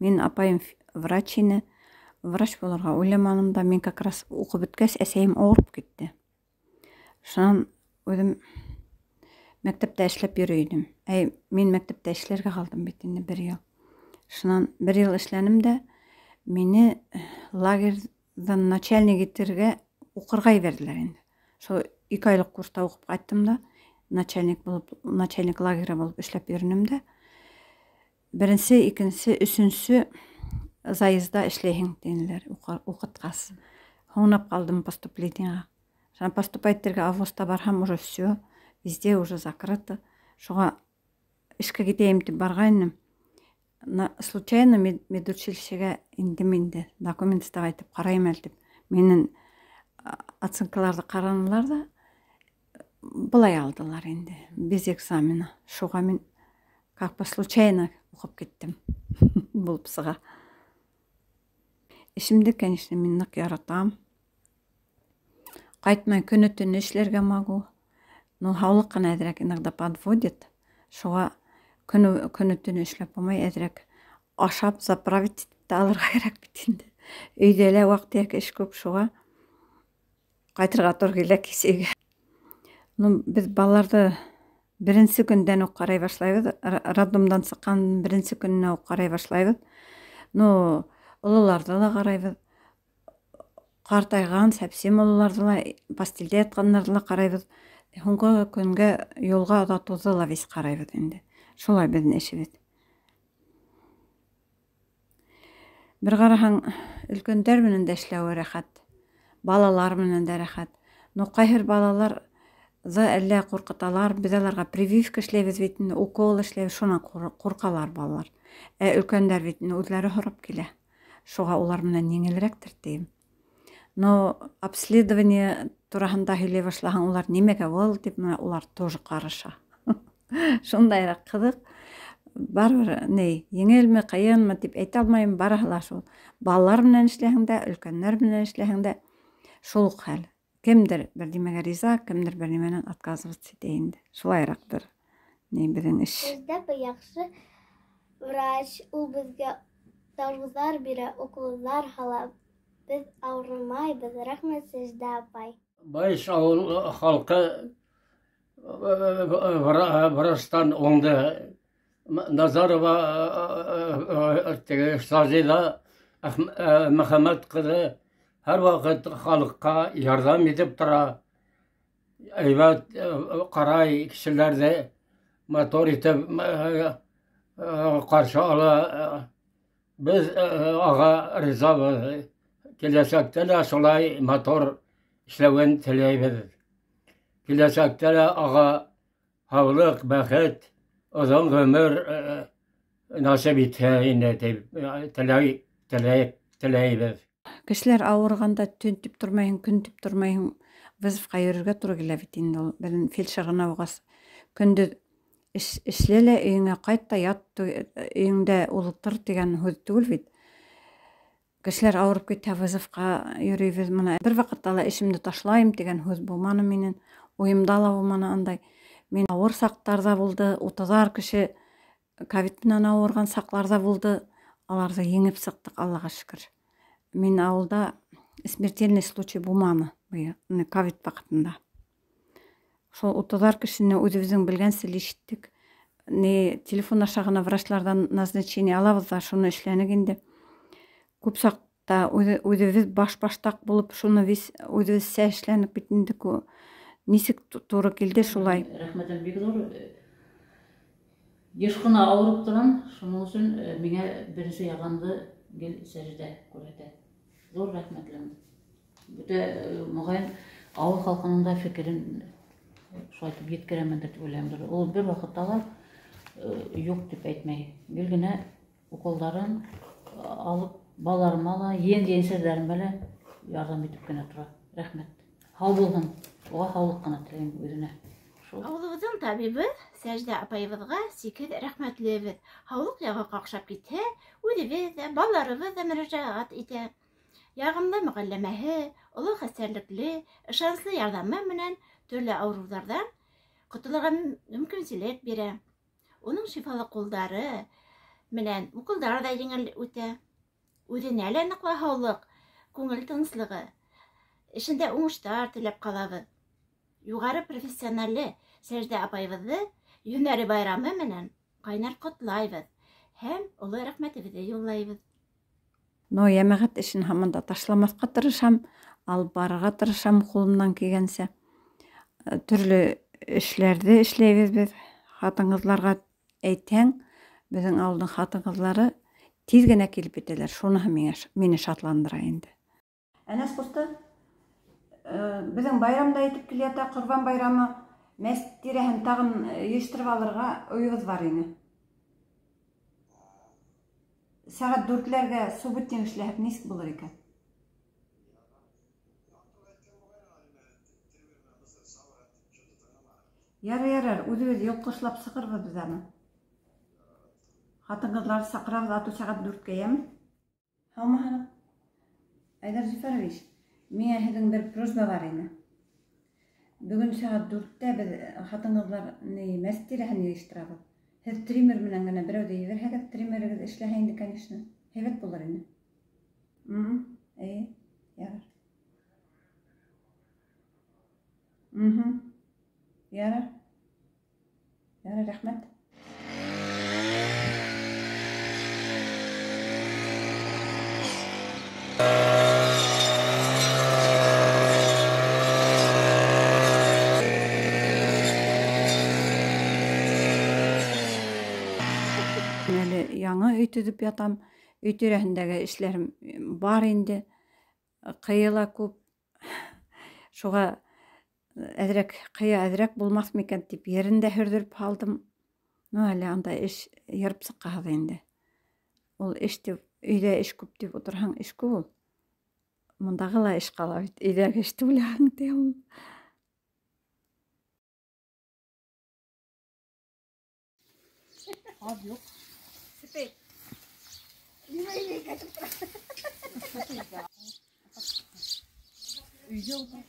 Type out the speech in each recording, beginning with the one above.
Мин апайым врач ине. Врач булырға уйламаным да. Мин как раз уҡып бөткәс, әсәйем ауырып китте. Шунан үҙем мәктәптә эшләп йөрөй инем. Әй, мин мәктәптә эшләргә ҡалдым бит инде бер йыл. Шунан бер йыл эшләнем дә, мине лагерҙан начальник итергә уҡырға ебәрҙеләр инде. Шул 2 айлыҡ курста уҡып ҡайттым да, начальник булып, начальник лагеры булып эшләп йөрөнөм дә. Беренсе, икенсе, өсөнсө заезда эшләйһең тинеләр уҡытҡас. Һуңлап ҡалдым поступлениеға. Шунан поступать итергә августта барһам, уже все, везде уже закрыто. Шуға эшкә китәйем тип барғайным. Случайно медучилищеға индем инде. Документ сдавать итеп ҡарайым әле тип. Минең оценкаларҙы ҡаранылар ҙа, былай алдылар инде, без экзамена. Шуға мин как бы случайно уҡып киттем. Булып сыға. Эшемде, конечно, мин ныҡ яратам. Ҡайтмай көнө төнө эшләргә могу. Но һаулыҡ ҡына әҙерәк иногда подводит. Шуға көнө төнө эшләп булмай, әҙерәк ашап, заправить итеп тә алырға кәрәк бит инде. Өйҙә лә ваҡ-төйәк эш күп, шуға ҡайтырға тура килә кис өйгә. Беҙ балаларҙы беренсе көндән үк ҡарай башлайбыҙ. Роддомдан сыҡҡан беренсе көнөнә үк ҡарай башлайбыҙ. Ололарҙы ла ҡарайбыҙ. Ҡартайған, совсем ололарҙы ла, постелдә ятҡандарҙы ла ҡарайбыҙ. Һуңғы көнгә юлға оҙатыуҙы ла весь ҡарайбыҙ инде. Шулай беҙҙең эшебеҙ. Бер ҡараһаң, өлкәндәр менән дә эшләүе рәхәт, балалар менән дә рәхәт. Но ҡайһы бер балаларҙы әллә ҡурҡыталар, беҙ аларға прививка эшләйбеҙ бит инде, укол эшләйбеҙ, шунан ҡурҡалар балалар. Ә өлкәндәр бит инде үҙҙәре һорап килә. Шуға улар менән еңелерәктер тием. Но обследование тураһында һөйләй башлаһаң, улар нимәгә был тип, менә улар тоже ҡарыша. Шундайыраҡ ҡыҙыҡ. Барыбер ни, еңелме, ҡыйынмы тип әйтә алмайым, барыһы ла шул. Балалар менән эшләһәң дә, өлкәндәр менән эшләһәң дә шул уҡ хәл. Кемдер бер нимәгә риза, кемдер бер нимәнән отказываться итә инде. Шулайыраҡтыр ни беҙҙең эш. Беҙҙә был яҡшы врач, ул беҙгә дарыуҙар бирә, уколдар һала. Беҙ ауырымайбыҙ. Рәхмәт, Сәждә апай. Байыш ауыл халҡы врачтан уңды. Назарова теге Сазила Мөхәммәт ҡыҙы һәр ваҡыт халыҡҡа ярҙам итеп тора. Әйбәт ҡарай кешеләрҙе матур итеп ҡаршы ала. Беҙ аға ризабыҙ. Киләсәктә лә шулай матур эшләүен теләйбеҙ. Киләсәктә лә аға һаулыҡ, бәхет, оҙон ғүмер насип итһә инде тип теләйбеҙ. Кешеләр ауырғанда төн тип тормайһың, көн тип тормайһың, вызовҡа йөрөргә тура килә бит инде ул. Беҙҙең фельдшер ғына булғас, көндөҙ эшлә лә өйөңә ҡайт та ят, өйөңдә ултыр тигән һүҙ түгел бит. Кешеләр ауырып китһә, вызовҡа йөрөйбөҙ. Мына бер ваҡытта ла эшемде ташлайым тигән һүҙ булманы минең, уйымда ла булманы андай. Мин ауыр саҡтарҙа булды, утыҙар кеше ковид менән ауырған саҡларҙа булды. Аларҙы еңеп сыҡтыҡ, Аллаға шөкөр. Мин ауылда смертельный случай булманы быйыл, ковид ваҡытында. Шул утыҙар кешене үҙебеҙҙең белгәнсә ишеттек. Ни телефон аша ғына врачларҙан назначение алабыҙ ҙа, шуны эшләнек инде. Күп саҡта үҙебеҙ баш-баштаҡ булып, шуны үҙебеҙсә эшләнек бит инде. Нисек тура килде шулай. Рәхмәтем бик ҙур. Йыш ҡына ауырып торам, шуның өсөн миңә беренсе ярҙамды гел Сәждә күрһәтә. Ҙур рәхмәтлемен. Бөтә моғайын ауыл халҡының да фекерен шулай итеп еткерәмендер тип уйлайым. Ул бер ваҡытта ла юҡ тип әйтмәй. Гел генә уколдарын алып, балаларыма ла, ейен-ейенсәрҙәремә лә ярҙам итеп кенә тора. Рәхмәт. Һау булһын. Уға һаулыҡ ҡына теләйем үҙенә. Шул. Ауылыбыҙҙың табибы Сәждә апайыбыҙға сикһеҙ рәхмәтлебеҙ. Һаулыҡ яғы ҡаҡшап китһә, үҙебеҙ ҙә, балаларыбыҙ ҙа мөрәжәғәт итә. Яғымлы мөғәлләмәһе, оло хәстәрлекле, ышаныслы ярҙамы менән төрлө ауырыуҙарҙан ҡотолорға мөмкинселек бирә. Уның шифалы ҡулдары, Менән уколдар ҙа еңел үтә. Үҙенә лә ныҡлы һаулыҡ, күңел тыныслығы, эшендә уңыштар теләп ҡалабыҙ. Юғары профессионалле Сәждә апайыбыҙҙы һөнәри байрамы менән ҡайнар ҡотлайбыҙ һәм оло рәхмәтебеҙҙе юллайбыҙ. Но йәмәғәт эшен һаман да ташламаҫҡа тырышам, алып барырға тырышам ҡулымдан килгәнсә. Төрлө эшләрҙе эшләйбеҙ беҙ. Ҡатын-ҡыҙларға әйтһәң, беҙҙең ауылдың ҡатын-ҡыҙлары тиҙ генә килеп етәләр. Шуныһы мине шатландыра инде. Әнәс ҡусты, беҙҙең байрам да етеп килә ята, Ҡорбан байрамы. Мәсет тирәһен тағын йыйыштырып алырға уйыбыҙ бар ине. Сәғәт 4-ләргә субботник эшләһәк нисек булыр икән? Ярар, ярар, үҙебеҙ йолҡошлап сығырбыҙ беҙ аны. Ҡатын-ҡыҙларҙы саҡырабыҙ атыу сәғәт 4-кә, йәме? Һаумыһығыҙ? Айҙар Зөфәрович, миңә һеҙҙең бер просьба бар ине. Бөгөн сәғәт 4-тә беҙ ҡатын-ҡыҙлар мәсет тирәһен йыйыштырабыҙ. Һеҙ триммер менән генә берәүҙе ебәрһәгеҙ, триммерегеҙ эшләһә инде, конечно, һәйбәт булыр ине. Эйе, ярар. Ярар. Ярар, рәхмәт. Әле яңы өй төҙөп ятам. Өй тирәһендәге эшләрем бар инде. Ҡыйы ла күп. Шуға әҙерәк ҡыя әҙерәк булмаҫ микән тип ерен дә һөрҙөрөп һалдым. Ну, әле анда эш йырып сыҡҡаһыҙ инде. Ул эш тип, өйҙә эш күп тип ултырһаң, эш күп ул. Мындағы ла эш ҡала бит. Өйҙәге эште уйлаһаң ти ул. Аҙ юҡ. Сепей. Өйҙә ултыр.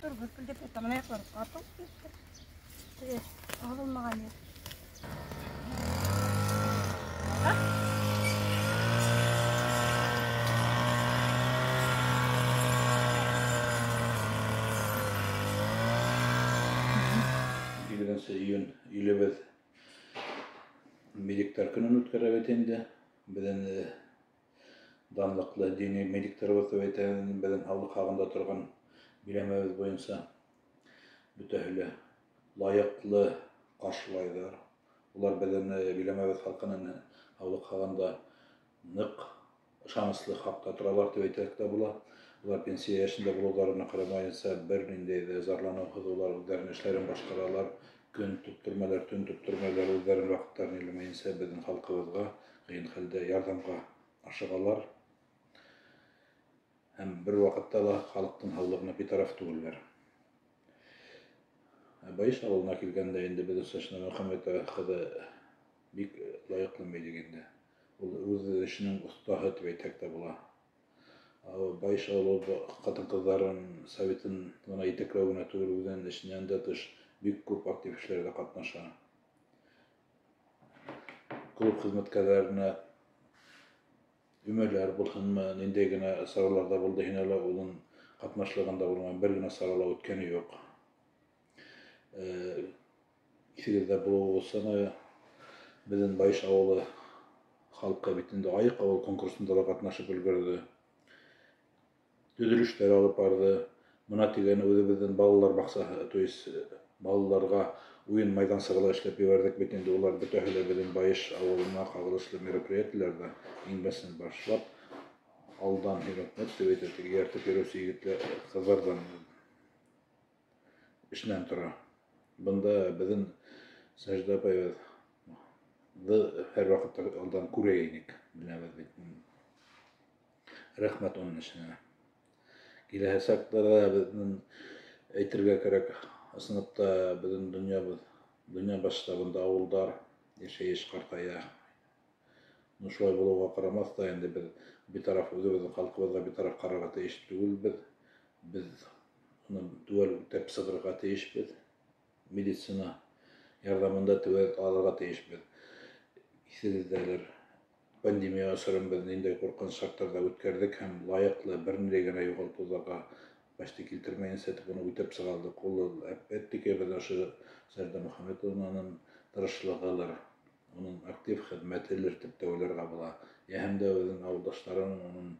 Тор, гөркөлдәп ята. Мына яҡлар ҡатып китте. Теге ағылмаған ер. Егерменсе июнь илебеҙ медиктар көнөн үткәрә бит инде. Беҙҙең данлыҡлы дини медиктарыбыҙ тип әйтәйем, беҙҙең һаулыҡ хаҡында торған биләмәбеҙ буйынса бөтәһе лә лайыҡлы ҡаршылайҙар. Улар беҙҙең биләмәбеҙ халҡының һаулыҡ хаҡында ныҡ ышаныслы хаҡта торалар тип әйтһәк тә була. Улар пенсия йәшендә булыуҙарына ҡарамайынса бер ниндәй ҙә зарланыуһыҙ улар үҙҙәренең эштәрен башҡаралар. Көн төптөрмәләр, төн төптөрмәләр, үҙҙәренең ваҡыттарын иләмәйенсә беҙҙең халҡыбыҙға ҡыйын хәлдә ярҙамға ашығалар. Һәм бер ваҡытта ла халыҡтың һаулығына битараф түгелдәр. Байыш ауылына килгәндә инде беҙҙең Сәшнә Мөхәммәт ҡыҙы бик лайыҡлы медик инде. Ул үҙ эшенең оҫтаһы тип әйтһәк тә була. Байыш ауылы ҡатын-ҡыҙҙарын советын ғына етәкләү генә түгел, үҙенең эшенән дә тыш бик күп актив эшләрҙә ҡатнаша. Клуб хеҙмәткәрҙәренә өмәләр булһынмы, ниндәй генә сараларҙа булды, һине лә уның ҡатнашлығында булған бер генә сара ла үткәне юҡ. Иҫегеҙҙә булыуы булса, беҙҙең Байыш ауылы халҡы бит инде Айыҡ ауыл конкурсында ла ҡатнашып өлгөрҙө. Төҙөлөштәр алып барҙы. Мына тигән үҙебеҙҙең балалар баҡсаһы, то есть балаларға уйын майҙансығы ла эшләп ебәрҙек бит инде. Улар бөтәһе лә беҙҙең Байыш ауылына ҡағылышлы мероприятиеләрҙә иң беренсен башлап алдан өйрәтмәк тип әйтә, теге эйәртеп йөрөүсе егетләр, ҡыҙҙарҙан эшенән тора. Бында беҙҙең Сәждә апайыбыҙҙы һәр ваҡытта алдан күрә инек, беләбеҙ бит. Рәхмәт уның эшенә. Киләһе саҡтарҙа беҙҙең әйтергә кәрәк, ысынлап та беҙҙең донъябыҙ, донъя масштабында ауылдар йәшәйеш ҡартая. Ну, шулай булыуға ҡарамаҫтан инде беҙ битараф, үҙебеҙҙең халҡыбыҙға битараф ҡарарға тейеш түгелбеҙ. Беҙ уны теүәл үтәп сығырға тейешбеҙ. Медицина ярҙамында теүәл алырға тейешбеҙ. Иҫегеҙҙәлер, Пандемия осорон беҙ ниндәй ҡурҡыныс шарттарҙа үткәрҙек һәм лайыҡлы бер ниндәй генә юғалтыуҙарға почти килтермәйенсә тип уны үтеп сыға алдыҡ. Ул опять-таки беҙ ошо Сәждә Мөхәммәтовнаның тырышлығылыр, уның актив хеҙмәтелер тип тә уйларға була. Йә һәм дә үҙенең ауылдаштарының уның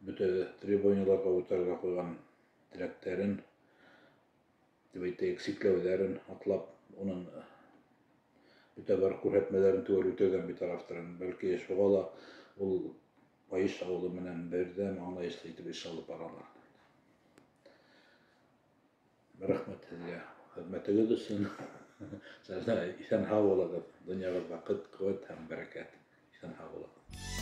бөтә требованияларға үтәргә ҡуйған теләктәрен, тип әйтәйек, сикләүҙәрен атлап, уның бөтә бар күрһәтмәләрен теүәл үтәүҙән битарафтыр. Бәлки шуға ла ул Байыш ауылы менән берҙәм аңлайышлы итеп эш алып баралар. Рәхмәт һеҙгә хеҙмәтегеҙ өсөн. Иҫән һау булығыҙ. Донъяғыҙ бәхет, ҡеүәт һәм бәрәкәт. Иҫән һау булығыҙ.